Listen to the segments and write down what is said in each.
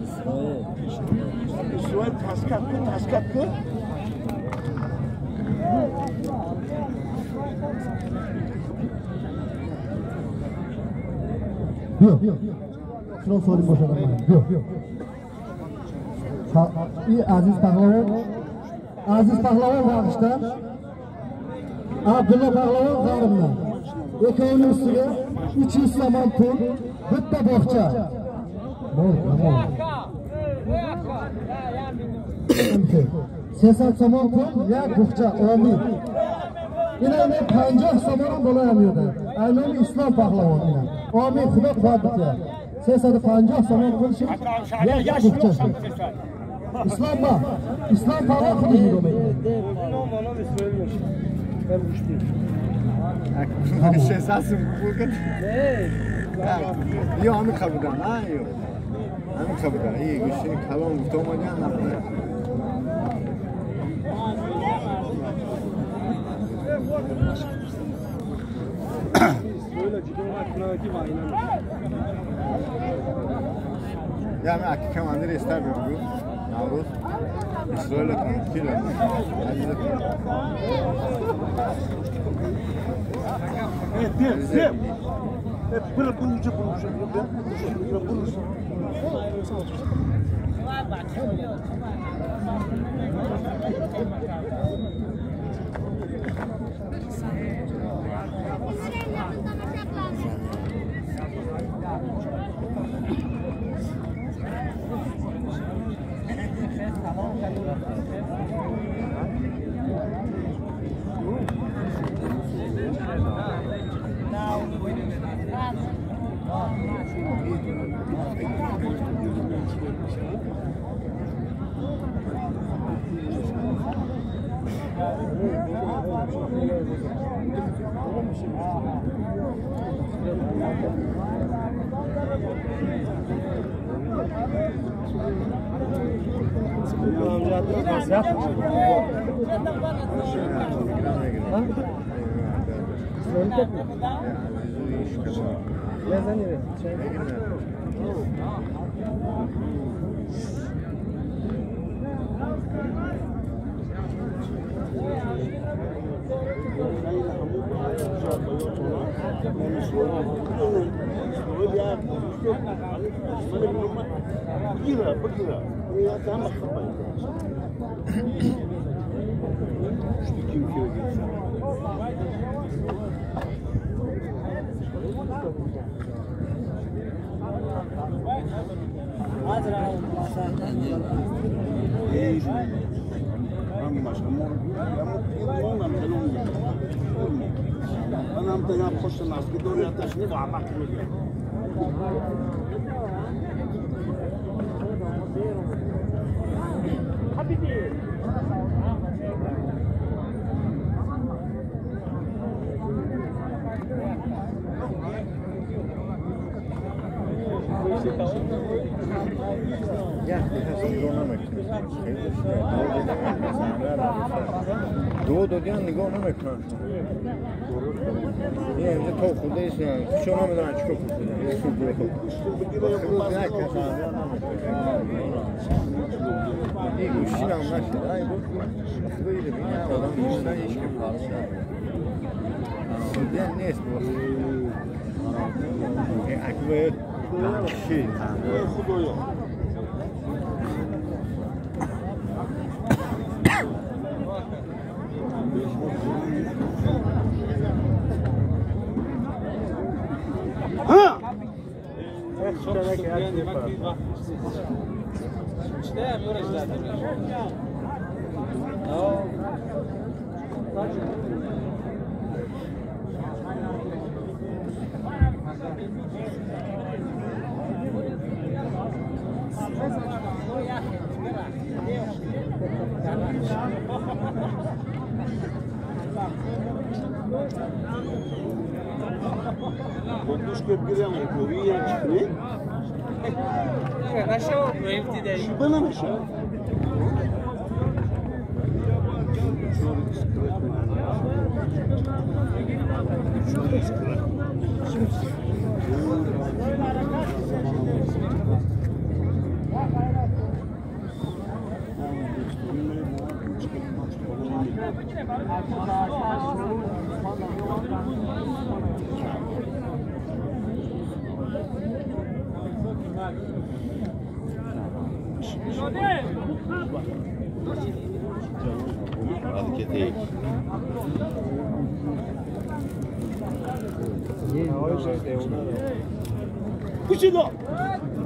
Исроил, Исроил. Исроил таскат ку, таскат ку. Биё. Шумо солим бошад. Биё. И Азиз Паҳлавон, Азиз Паҳлавон Вағишдан, Абдулло Паҳлавон Ғарбdan. Ikkovini ustiga 300 somon pul, bitta bog'cha. Mol, mol. 300 somon pul, як bog'cha, omin. Ина men 50 somon ham bo'la olmaydi. Aynan Islom Pahlavon ina. Omin, Xudo quvvat bersin. 350 somon pul shu. Як bog'cha. Islom ba. Islom Pahlavon xuddi demaydi. Ё ҳамин қабудан, на ё ҳамин қабудан. И гӯшти калон гуфта омадиан набуда. Я ҳамин аки командир истар бигӯ. Наврӯз Исроила кила. Дем, дем. Bırak bunu uca bunu uca. Bunu Ду додиан нигоҳ намекунанд. Инҷа то хӯрда истанд. Чо намедонанд чӣ кор хӯрда. Ин гӯштинам нашид. Ай бу худо ида бинад одам гӯштан ҳеч ки фарқ надорад. Хӯрдан нест бу. Акбар чӣ? Худоё.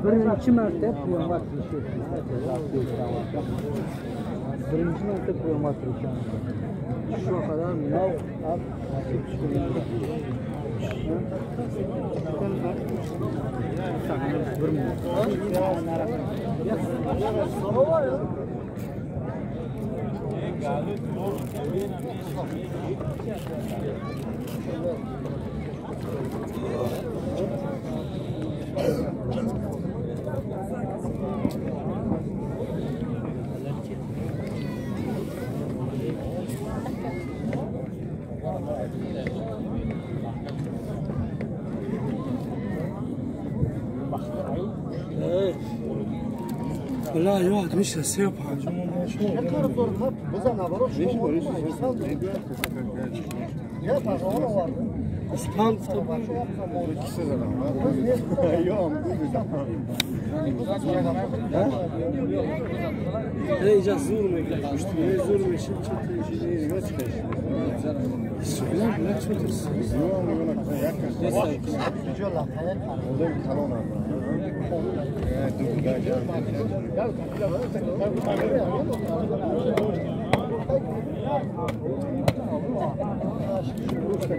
Birinchi marta pnevmat birinchi marta pnevmat shu qadar nov ab nasib لا يا مش سيب حاجة.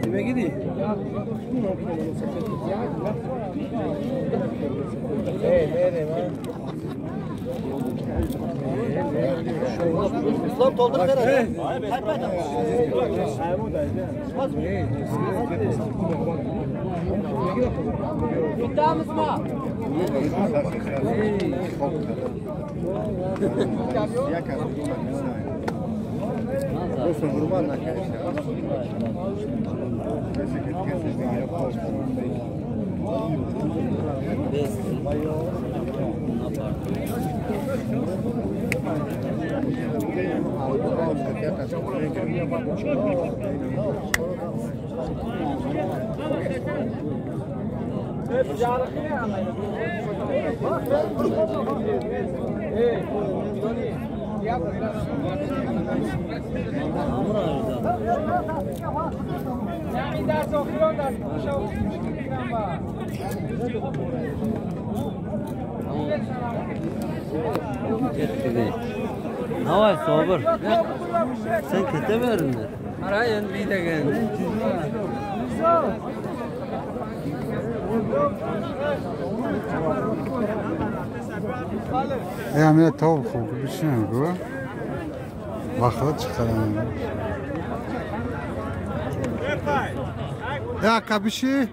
Kime gidiyor? İslam doldur ver. Havay sabır. Sen kete verin. Arayın bir de gel. Ya tavuk bir şey bu. Bakla çıkaralım. Ya kabişi.